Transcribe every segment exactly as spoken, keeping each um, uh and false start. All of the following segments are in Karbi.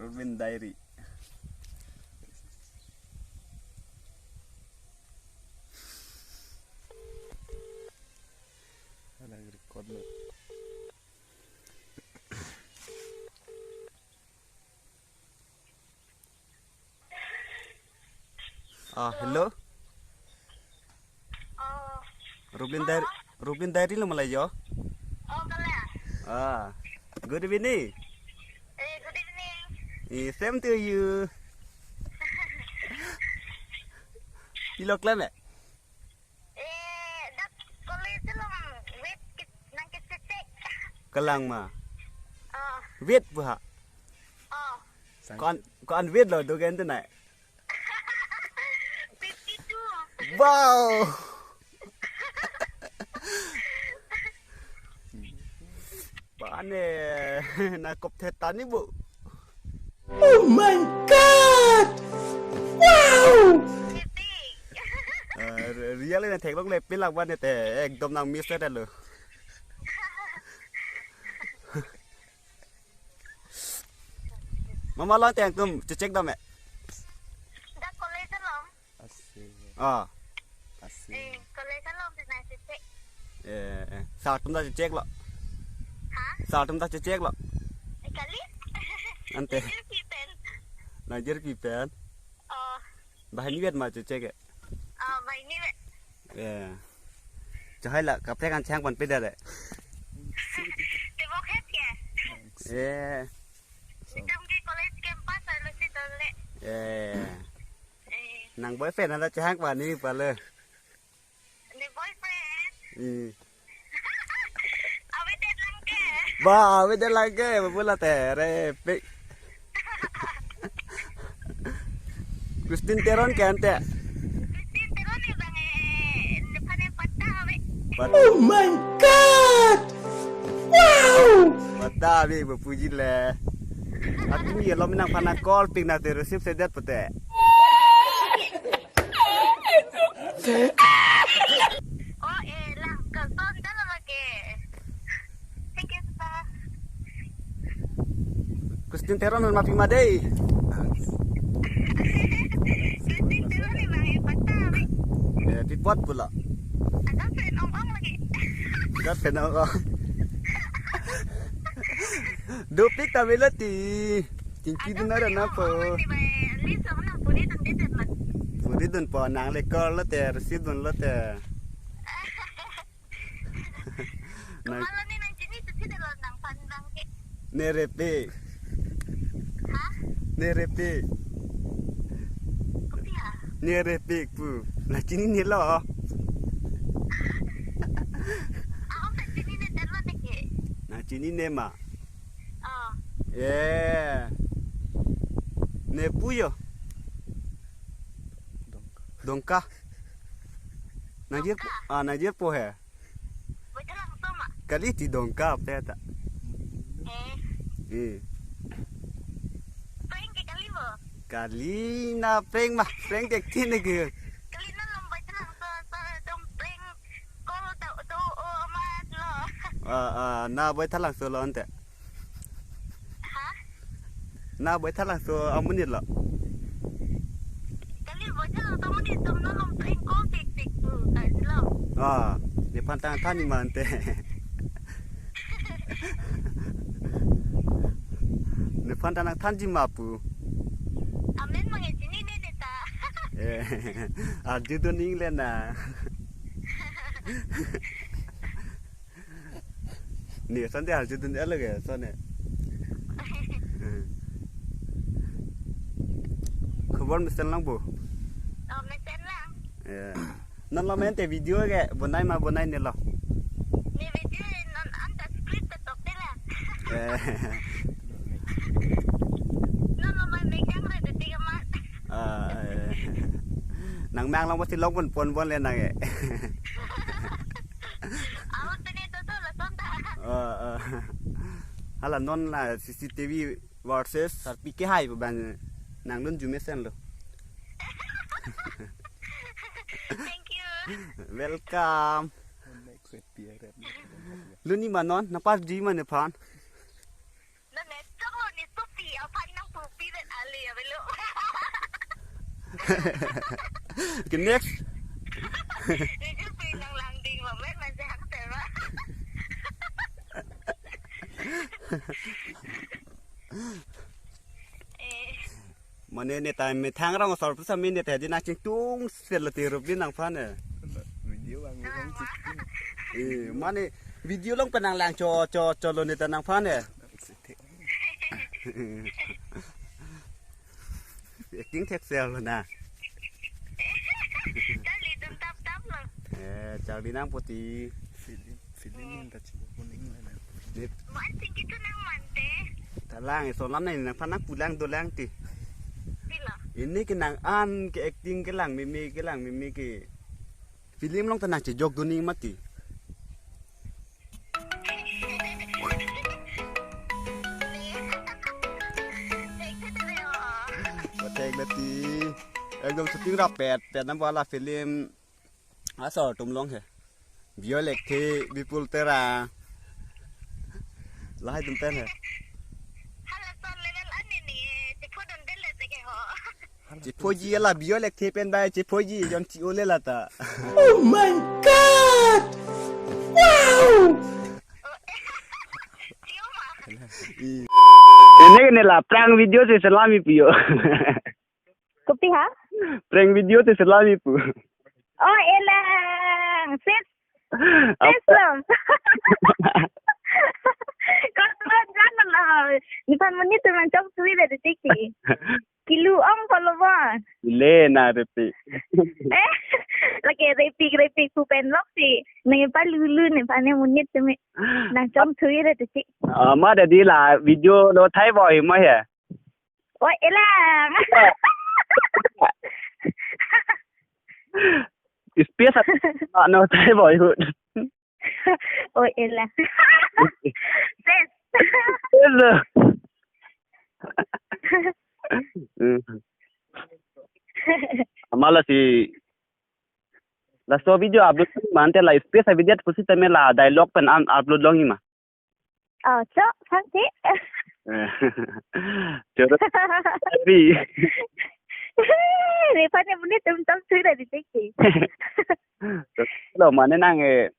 Rubin Diary. Alang record lo. Ah, hello. Oh. Rubin Diary, Rubin Diary lo malai jo. Oh, kalang. Ah, good evening. Eh, good evening. Eh, same to you. Pilo klem eh? Eh, dak college along wait kit-, nangkechechek. Kalang ma. Oh. Wait pu ha. Oh. Ko-an, ko-an wait lo dogen te nai. Fifty-two. Wow. Pane, nangkop thetan ni bu. Oh my God! Wow! Eh, re-, real ne theklongle, pilak ba ne te, ekdom nang miss te lo. Mama lang te tum chechek dam eh. Dak college along. Ase. Ah. Ase. Eh, college along si nangchechek. Eh, eh. Sir atum ta chechek lo. Ha? Sir atum ta chechek lo. Eh, kali? Ante. Nangkirpi pen. Nangkirpi pen. Oh. Banghini vet ma chechek eh. Oh, banghini vet. Eh. Chahai la kaprek an chang pan peda de. Tebok het ke? Eh. Itum ke college campus alo si dole. Eh. Eh. Nang boyfriend ada chang pa ni pale. Ne boyfriend? Hmm. Awedet lang ke. Ba, awedet lang ke, bula tere, pik. Christine Teron ke ante. Christine Teron ni bang eh, nephan eh patta ave. Pat- Oh my God! Wow! Patta ave, bapuji le. Aku ye lo menang pana call pik na te receive sedet pute. Oh, eh, lang, ke son ta lama ke. Thank you, sir. Christine Teron ma pi ma dei. Christine Teron ni bang eh patta ave. Eh, pi apot pula. Ada friend ong-ong lagi. Ada friend ong-ong. Dopik ta melo ti. Chingki dun ara na po. Puri dun po, nang le call lote, receive dunlote. Nang. Komatlo ne nangchini, chini lo nangphan bang ke. Ne repik. Ha? Ne repik. Kopi ha? Ne repik pu. Nangchinine lo. Ako nangchinine, dan lo ne ke. Nangchinine ma. Oh. Eh. Ne pu jo. Dongka. Nangji, Dongka. Ah, nangji po he. Baithalangso ma. Kali ti Dongka pu ta. Eh. Eh. Prank ke kali bo? Kali na prank ma, prank ke ti ne ke. Kali na lom Baithalangso, so, dong prank. Kol ta do o amat lo. Ah, ah, na Baithalangso lo ante. Ha? Na Baithalangso amonit lo. Kali Baithalangso amonit atum non lom prank call tik tik tu, ta si lo. Ah, nephan ta nangthanji ma ante. Nephan ta nangthanji ma pu. Amen ma nge chinine ne ta. Eh, arju dun ingle na. Ne son te arju dun elo ke, son ne. Eh. Khobor mesen lang bo. Oh, mesen lang. Eh. Non lo mente video ke bonai ma bonai ne lo. Ne video non anta script ta tok te la. Eh. Non lo ma mek jang re de tiga ma. Ah, eh. Nang mang lang pasti log pon pon pon le nang eh. Ahut pini tutu lason ta. Ah, ah. Hala non la C C T V versus sarpi kehai pu bang nangdun jume sen lo. Thank you. Welcome. Luni ma non, nangpar di ma nephan. Non ne chok lo ne sopi aphan nangpu. Ya, belum. Okay, next. Ini juga pinang langding, Bang, men, masih hak, Bang. Eh. Mane ne time me thang rong sor pusa min ne te di na ching tung sel ti rup di nangphan ne. Video bang, bang, cik. Eh, mane video along penang lang cho, cho, cho lo ne ta nangphan ne. Acting thek sel lo na. Charli dun tap tap lo. Eh, charli nang poti. Film, film min ta chibo kuning la na. Nip. Man sing kitu nang mante. Talang, eh, solam na nangphan nang pulang dolang ti. Pilo. Ini ke nang an ke acting ke lang mimi ke lang mimi ke. Film along ta nang chejok dun ning mati. Pathek mati. Ekdom shooting rapet, pet nam wala film. Asor atum along he. Biyo Lekthe, Bipul Terang. Lahai atum pen he. Hala son level an ni, eh, chepho dun del le teke ho. Chephoji la Biyo Lekthe pen bai chephoji jon chi ole la ta. Oh my God! Wow! Chi oma. I. Ini kene la prank video si selami piyo. Kopi ha? Prank video si selami pu. Oh, elang. Sis. Sis lo. Kau tuan kan lo. Nipan menit tuh mancok suwi dari tiki. Kilu ong kalau ba. Le na repi. Eh, lagi repi repi ku pen lok si. Nang pa lulu ne pa ne menit tuh me. Nang chong suwi dari tiki. Ah, ma dadi la video lo thai boy ma he. Oi, elang. Space at no, no, thai boy. Oi, elang. Space. Space. Hmm. Amala si laso video upload mante la space a video pusi tame la dialogue pen an upload long hima. Oh, chok, sangsi. Choro. Tapi. Repa ne muni tum tam sui dari teki. Lo mane nang eh.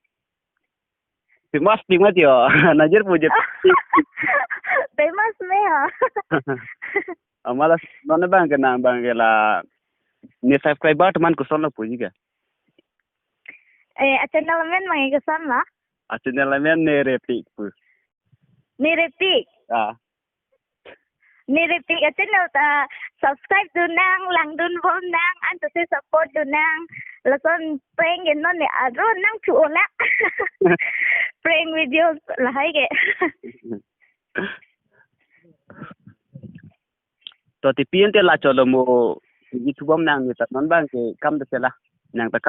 Famous di mati yo. Najir puji. Famous me ya. Amala nona bang ke nang bang ke la. Ne subscriber teman kuson lo puji ke. Eh, a channel men mang ke son la. A channel men ne repi pu. Ne repi. Ah. Ne repi a channel ta subscribe dun nang, lang dun bom nang, an to se support dun nang. Lason prank ke non ne aro nang chu ola. Prank videos lahai ke. To tipi ente la cholo mo. Ji thubom nang ne ta non bang ke kam de la. Nang ta